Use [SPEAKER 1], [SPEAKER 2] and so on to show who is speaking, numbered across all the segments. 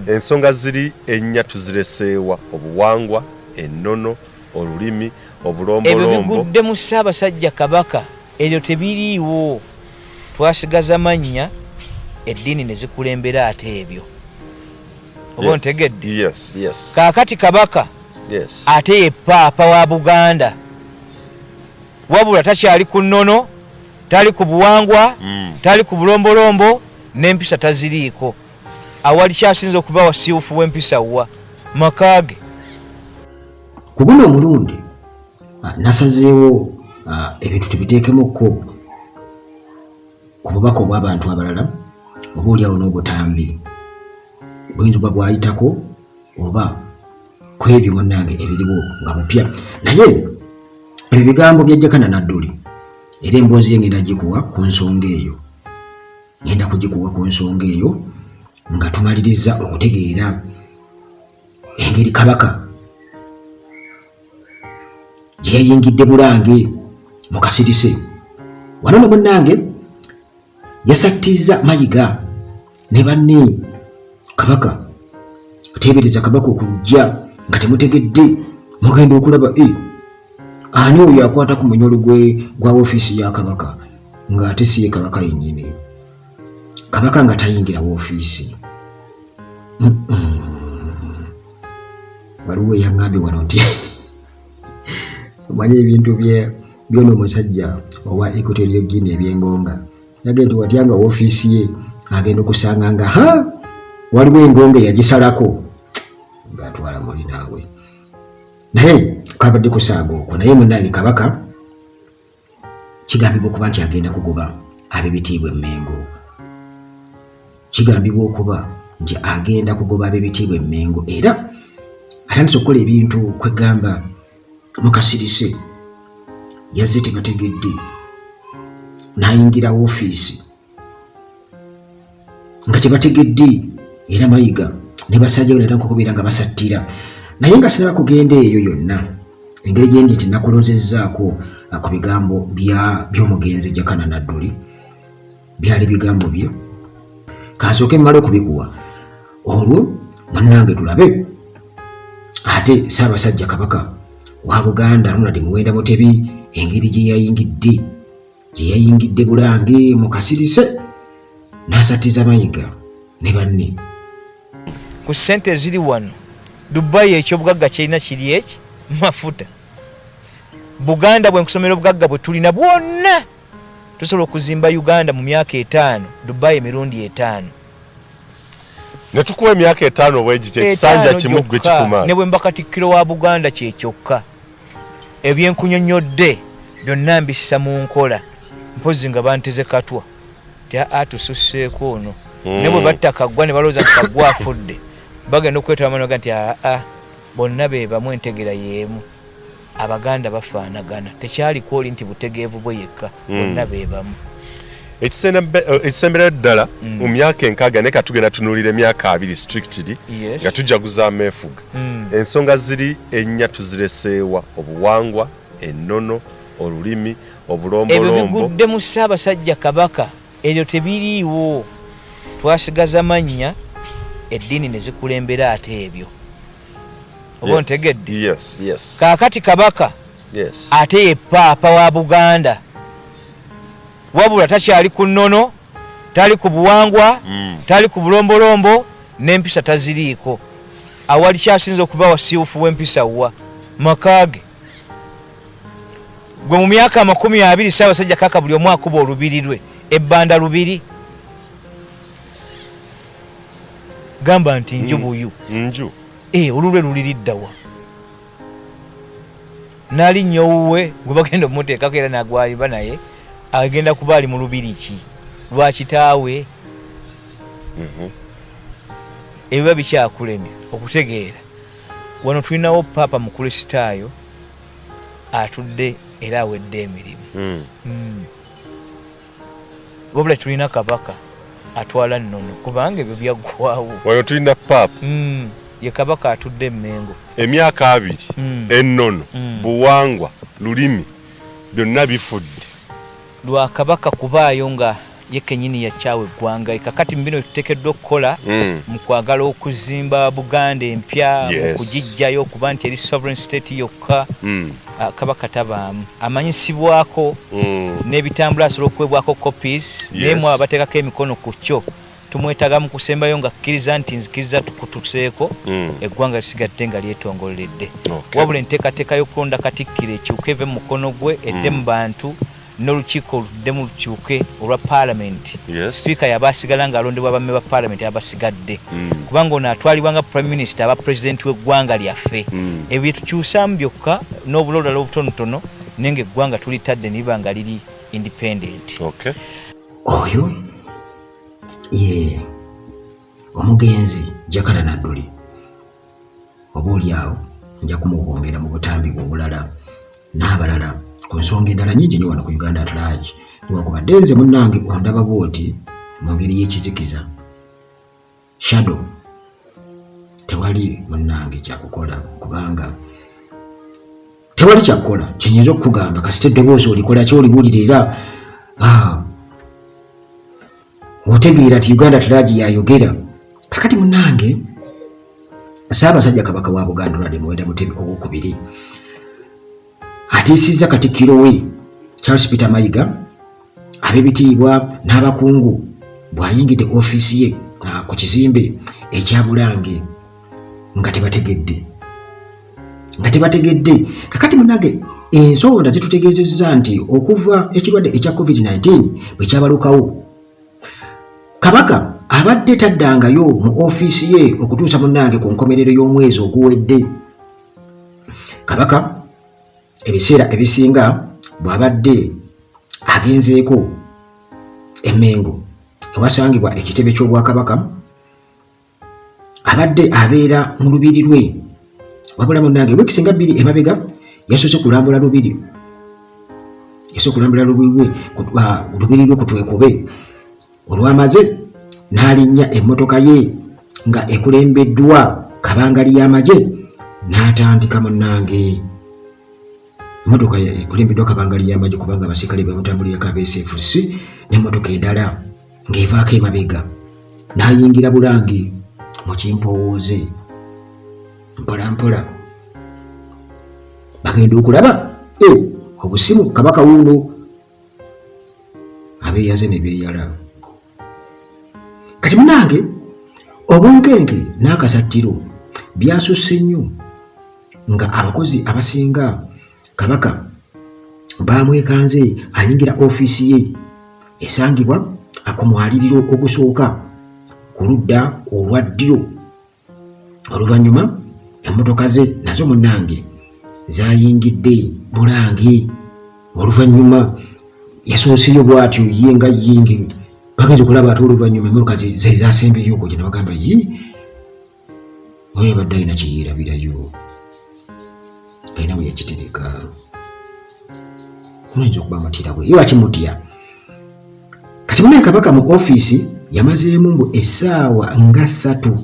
[SPEAKER 1] Ensonga ziri ennya tuzireseewa: obuwangwa, ennono, olulimi,
[SPEAKER 2] Ebyo
[SPEAKER 1] obulombolombo.
[SPEAKER 2] Bigudde mu Ssaabasajja Kabaka, eryo tebiriiwo. Twasigaza mannya, eddiini ne zikulembera ate ebyo. Oba ontegedde?
[SPEAKER 1] Yes.
[SPEAKER 2] Kaakati Kabaka ate ye Paapa wa Buganda, wabula takyali ku nnono, tali ku buwangwa, tali ku bulombolombo, n'empisa taziriiko. Awali kyasinza okuba wasiiwufu w'empisa wa maka ge.
[SPEAKER 3] Ku guno omulundi nasazeewo ebintu tubiteekemukko ku bubaka obw'abantu abalala, oba oliawo n'obutambi buyinza oba bwayitako oba ku ebyo munnange ebiriwo nga bupya. Naye ebyo bigambo bya Jakana Nadduli, era emboozi ye ngenda gikuwa ku nsonga eyo, ngenda kugikuwa ku nsonga eyo nga tumaliriza okutegeera engeri Kabaka gye yayingidde Bulange mu kasirise. Wano no munnange yasattizza Mayiga ne banne. Kabaka, teebereza Kabaka okujja nga temutegedde, mugenda okulaba ani oyo akwata ku munyolo gwe gwa woofiisi ya Kabaka, ng'ate si ye Kabaka yennyini. Kabaka nga tayingira woofiisi. Waliwo eyaŋŋambye wano nti omanyi ebintu byona omusajja owa Equatorial Guinea ebyengonga, yagenda nti watya nga woofiisi ye agenda okusanga nga ha waliwo engonga eyagisalako ng'atwala muli naawe. Naye kabadde kusaaga okwo. Naye munnange, Kabaka kigambibwa okuba nti agenda kugoba ab'ebitiibwa emmengo, kigambibwa okuba nti agenda kugoba ab'ebitiibwa emmengo, era atandise okukola ebintu kwegamba mukasirise. Yazze tebategedde, n'ayingira woofiisi nga tebategedde, era Mayiga ne basajja be natandika okubeera nga basattira. Naye nga sinaba kugenda eyo yonna, engeri gyendi nti nakulozezzaako ku bigambo by'omugenzi Jakana Nadduli, byali bigambo bye, kansooke mmale okubikuwa, olwo munnange tulabe ate Ssaabasajja Kabaka wa Buganda Ronald Muwenda Mutebi engeri gye yayingidde Bulange mu kasirise n'asattiza Mayiga ne banne.
[SPEAKER 2] Ku ssente eziri wano Dubai, ekyobugagga kyerina kiri eki mafuta. Buganda bwe nkusomera, obugagga bwe tulina bwonna, tusobola okuzimba Uganda mu myaka 5, Dubai emirundi 5.
[SPEAKER 1] Ne tukuwa emyaka 5 obwegiti, ekisanja
[SPEAKER 2] 5
[SPEAKER 1] kimu gwe
[SPEAKER 2] gyokka.
[SPEAKER 1] Kikuma.
[SPEAKER 2] Ne bwe mba katikkiro wa Buganda, kyekyokka ebyenkunyonyodde byonna mbissa mu nkola, mpozi nga banteze katwa ti aa tususseeko ono. Ne bwe batta Kaggwa ne balowooza nti Kaggwa afudde, bagenda okwetwamanoga nti aa bonna be bamu, entegera y'emu, Abaganda bafaanagana, tekyaliko oli nti butegeevu bwe yekka, bonna be bamu.
[SPEAKER 1] Ekisemberayo ddala, mu myaka 60, naye katugenda tunuulira emyaka 20 strictly, nga tujaguza ameefuga, ensonga ziri ennya tuzireseewa: obuwangwa, ennono, olulimi,
[SPEAKER 2] Ebyo
[SPEAKER 1] obulombolombo.
[SPEAKER 2] Bigudde mu Ssaabasajja Kabaka, eryo tebiriiwo. Twasigaza mannya, eddiini ne zikulembera ate ebyo. Oba ontegedde?
[SPEAKER 1] Yes.
[SPEAKER 2] Kaakati Kabaka ate ye Paapa wa Buganda, wabula takyali ku nnono, tali ku buwangwa, tali ku bulombolombo, n'empisa taziriiko. Awali kyasinza okuba wasiiwufu w'empisa wa maka ge. Gwe mu myaka 20, Ssaabasajja kaka buli omu akuba olubiri lwe ebbanda lubiri, gamba nti nju buyu.
[SPEAKER 1] Nju.
[SPEAKER 2] Eh, olulwe luliriddawa n'alinnya owuwe gwe bagenda omumuteekako, era nagwaliba naye agenda kuba ali mu lubiri ki lwa kitaawe. Ebiba bikyakulemye okutegeera, wano tulinawo Paapa Mukristaayo atudde era awedde emirimu. Wabula tulina Kabaka atwala nnono, kubanga ebyo byaggwawo.
[SPEAKER 1] Wano tulina Paapa.
[SPEAKER 2] Ye Kabaka atudde Emmengo.
[SPEAKER 1] Emyaka 20, ennono, buwangwa, lulimi, byonna bifudde.
[SPEAKER 2] Lwa Kabaka kubaayo nga Ye kenyini yakyawa eggwanga. Kakati mu bino tuteekeddwa okukola mu kwagala okuzimba Buganda empya, mu kugiggyayo okuba nti eri sovereign state yokka, Kabaka tabaamu, amanyisibwako n'ebitambula, asobola okuweebwako copies, naye mu abo bateekako emikono ku kyo tumwetaaga mu kusembayo nga akkiriza nti nzikiriza tukutuseeko, eggwanga lisigadde nga lyetongoleredde. Wabula enteekateeka y'okulonda Katikkiro ekyuke, eve mu mukono gwe edde mu bantu, n'olukiiko luddemu lukyuke olwa Paalamenti. Sipiika yaba asigala ng'alondebwa abamme ba Paalamenti abasigadde, kubanga ono atwalibwa nga Prime Minister, aba Pulezidenti w'eggwanga lyaffe. Ebyo bye tukyusaamu byokka n'obulolala obutonotono, naye ng'eggwanga tulitadde ne liba nga liri independent.
[SPEAKER 3] Oyo ye omugenzi Jakana Nadduli, oba oli awo nja kumuwongera mu butambi bwe obulala n'abalala ku nsonga endala nyingi nnyo wano ku Uganda at Large. Newankubadde nze munnange ondaba bw'oti mu ngeri y'ekizikiza shadow, tewali munnange kyakukola, kubanga tewali kyakukola kyenyinza okukugamba. Kasita eddoboozi olikola kyoliwulira era otegeera nti Uganda at Large yayogera. Kakati munnange, Ssaabasajja Kabaka wa Buganda Ronald Muwenda Mutebi owokubiri atiisizza Katikkiro we Charles Peter Mayiga, ab'ebitiibwa n'abakungu bw'ayingidde ofiisi ye ku kizimbe ekya Bulange nga tebategedde, nga tebategedde. Kakati munange, ensonda zitutegeezezza nti okuva ekirwadde ekya COVID-19 bwe kyabalukawo, Kabaka abadde taddangayo mu ofiisi ye okutuusa munnange ku nkomerero y'omwezi oguwedde. Kabaka ebiseera ebisinga bw'abadde agenzeeko e Mmengo ewasangibwa ekitebe ky'Obwakabaka, abadde abeera mu lubiri lwe. Wabula munnange, wiiki singa 2 emabega yasoose kulambula lubiri, yasoose kulambula lubiri lwe, lubiri lwe kutwekube. Olwamaze n'alinnya emmotoka ye nga ekulembeddwa kabangali y'amagye n'atandika. Munnange, emmotoka ekulembeddwa kabangali y'amagye, kubanga abasirikale bamutambulirako abeesefusi n'emmotoka endala ng'evaako emabega, n'ayingira Bulange mu kimpowooze mpola mpola. Bagenda okulaba obusimu, Kabaka wuuno, abeeyaze ne beeyala. Kati munange, obunkenke n'akasattiro byasusse nnyo nga abakozi abasinga Kabaka bamwekanze ayingira ofiisi ye esangibwa ku mwaliriro ogusooka ku ludda olwa ddyo. Oluvannyuma emmotoka ze nazo munnange zayingidde Bulange. Oluvannyuma yasooseyo bw'atyo ye nga yingi, bagenza okulaba ate oluvannyuma emmotoka zezasembyeyo okwo gye nabagamba ye oyo abadde alina kyeyeerabirayo, alina bwe yakitereka, oyinza okuba amatira bwe ye wakimutya. Kati munaye, Kabaka mu ofiisi yamazeemu mbu essaawa nga 3,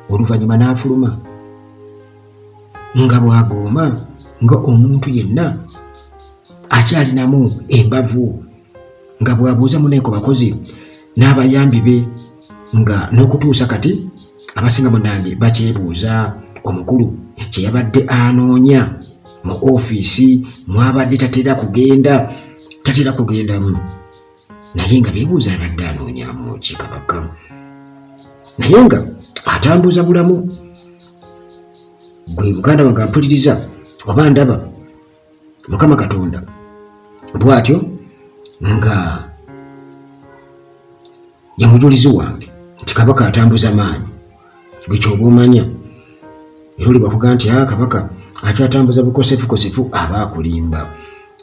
[SPEAKER 3] oluvannyuma n'afuluma nga bw'agooma nga omuntu yenna akyalinamu embavu, nga bw'abuuza munaye ku bakozi n'abayambi be, nga n'okutuusa kati abasinga munange bakyebuuza omukulu kye yabadde anoonya mu ofiisi mwabadde tatera kugenda, tatera kugendamu, naye nga beebuuza abadde anoonyamu ki Kabaka, naye nga atambuza bulamu. Gwe muganda wange ampuliriza oba ndaba, Mukama Katonda bw'atyo nga ye mujulizi wange nti Kabaka atambuza maanyi. Gwe kyoba omanya, era oli bwakuga nti a Kabaka akyatambuza bukosefukosefu, aba akulimba.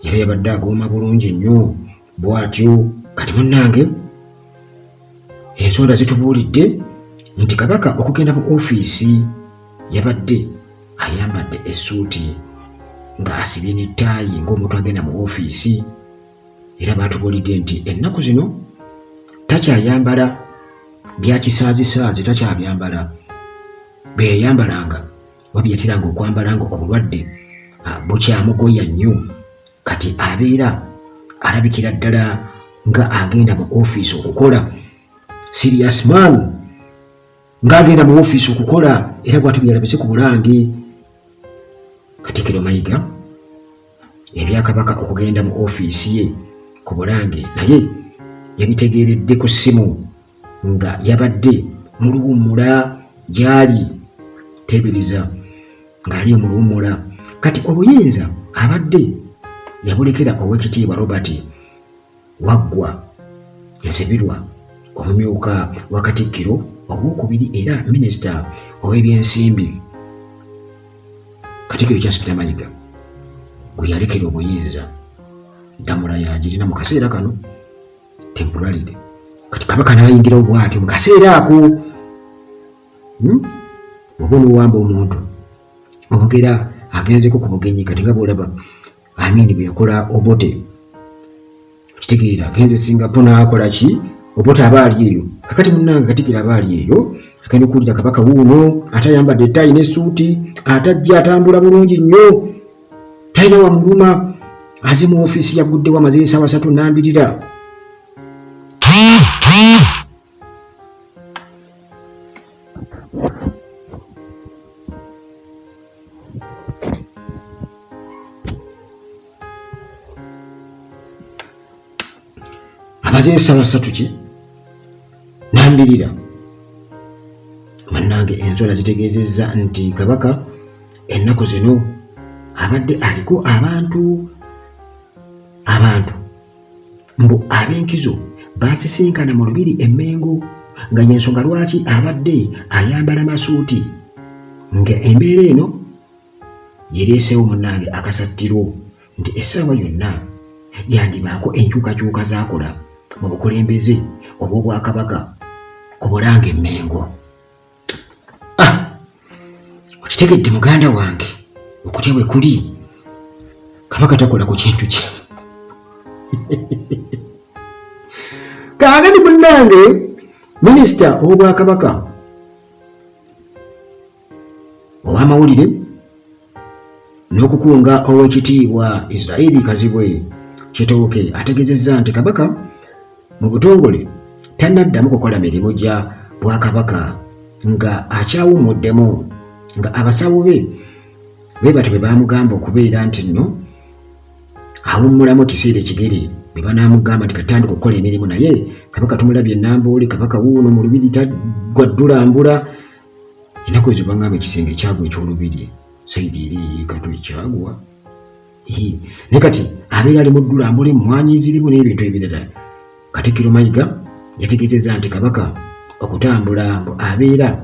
[SPEAKER 3] Era yabadde agooma bulungi nnyo bw'atyo. Kati munnange, ensonda zitubuulidde nti Kabaka okugenda mu ofiisi yabadde ayambadde essuuti ng'asibye n'ettaayi ng'omuntu agenda mu ofiisi. Era baatubuulidde nti ennaku zino takyayambala bya kisaazisaazi, takyabyambala bye yayambalanga oba bye yateranga okwambala nga obulwadde bukyamugoya nnyo. Kati abeera alabikira ddala nga agenda mu ofiisi okukola serious man ng'agenda mu ofiisi okukola era bwatyo byalabise ku Bulange. Katikkiro Mayiga ebya Kabaka okugenda mu ofiisi ye ku Bulange naye yabitegeeredde ku ssimu nga yabadde mu luwummula gy'ali teebereza ng'ali mu luwummula. Kati obuyinza abadde yabulekera Oweekitiibwa Robert Waggwa Nsibirwa omumyuka wa Katikkiro ow'okubiri era minisita ow'ebyensimbi Katikkiro Charles Peter Mayiga gwe yalekera obuyinza. Ddamula yagirina mu kaseera kano temporarily. Kati Kabaka n'ayingirawo bw'atyo mu kaseera ako. Oba onoowamba omuntu omugera agenzeko ku bugenyi, kati nga bw'olaba Amini bwe yakola Obote, okitegeera, agenze Singapore n'akola ki, Obote aba ali eyo. Kakati munnange Katikkiro aba ali eyo agenda okuwulira Kabaka wuuno ate ayambadde ettaayi n'essuuti, ate ajja atambula bulungi nnyo, talina wamuluma, aze mu ofiisi yagguddewo amaze esaawa satu nambirira. Amaze esaawa ssatu ki nambirira. Bannange ensola zitegeezezza nti Kabaka ennaku zino abadde aliko abantu abantu mbu ab'enkizo baasisinkana mu lubiri e Mmengo nga y'ensonga lwaki abadde ayambala masuuti nga embeera eno yereeseewo munnange akasattiro nti essaawa yonna yandibaako enkyukakyuka z'akola mu bukulembeze obw'Obwakabaka ku Bulange e Mmengo. Ah, okitegedde muganda wange okutya bwe kuli Kabaka takola ku kintu kye. Kaakati munnange minisita ow'Obwakabaka ow'amawulire n'okukunga Oweekitiibwa Israeli Kazibwe Kitooke ategezezza nti Kabaka mu butongole tannaddamu kukola mirimu gya Bwakabaka nga akyawummuddemu nga abasawo be be batyo bwe baamugamba okubeera nti nno awummulamu ekiseera ekigere bwe banaamugamba nti katandika okukola emirimu. Naye Kabaka tumulabye Namboole, Kabaka wuuno mu lubiri taggwa ddulambula. Ennaku ezo bangamba ekisenge kyagwa eky'olubiri sayidi eri ey'ekato ekyagwa, naye kati abeera ali mu ddulambula emmwanyi ezirimu n'ebintu ebirala. Katikkiro Mayiga yategeezezza nti Kabaka okutambula mbu abeera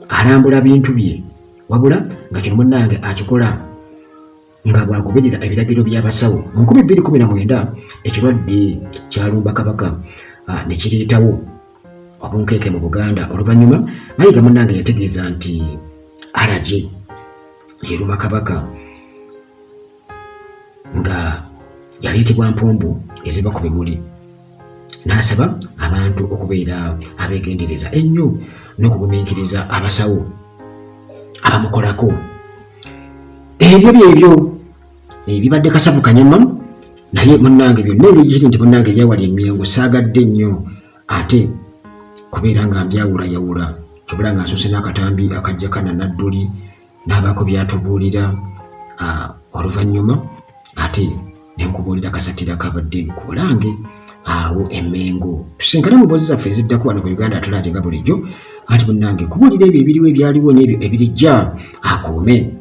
[SPEAKER 3] alambula bintu bye, wabula nga kino munnange akikola nga bw'agoberera ebiragiro by'abasawo. Mu 2019 ekirwadde kyalumba Kabaka ne kireetawo obunkeeke mu Buganda. Oluvannyuma Mayiga munnange yategeeza nti alagi yeruma Kabaka nga yaleetebwa mpumbu eziva ku bimuli, n'asaba abantu okubeera abeegendereza ennyo n'okugumiikiriza abasawo abamukolako. Ebyo byebyo ebibadde kasavu kanyama, naye munnange byonna engeri kiri nti munnange ebyawali emyengo saagadde nnyo ate kubeera nga mbyawulayawula, kyobula nga nsoose n'akatambi akajja kana Nadduli n'abaako by'atubuulira, oluvannyuma ate ne nkubuulira kasattiro akabadde ku Bulange awo e Mmengo. Tusinkane mu mboozi zaffe eziddako wano ku Uganda At Large nga bulijjo, anti munnange kubuulira ebyo ebiriwo, ebyaliwo n'ebyo ebirijja. Akuume.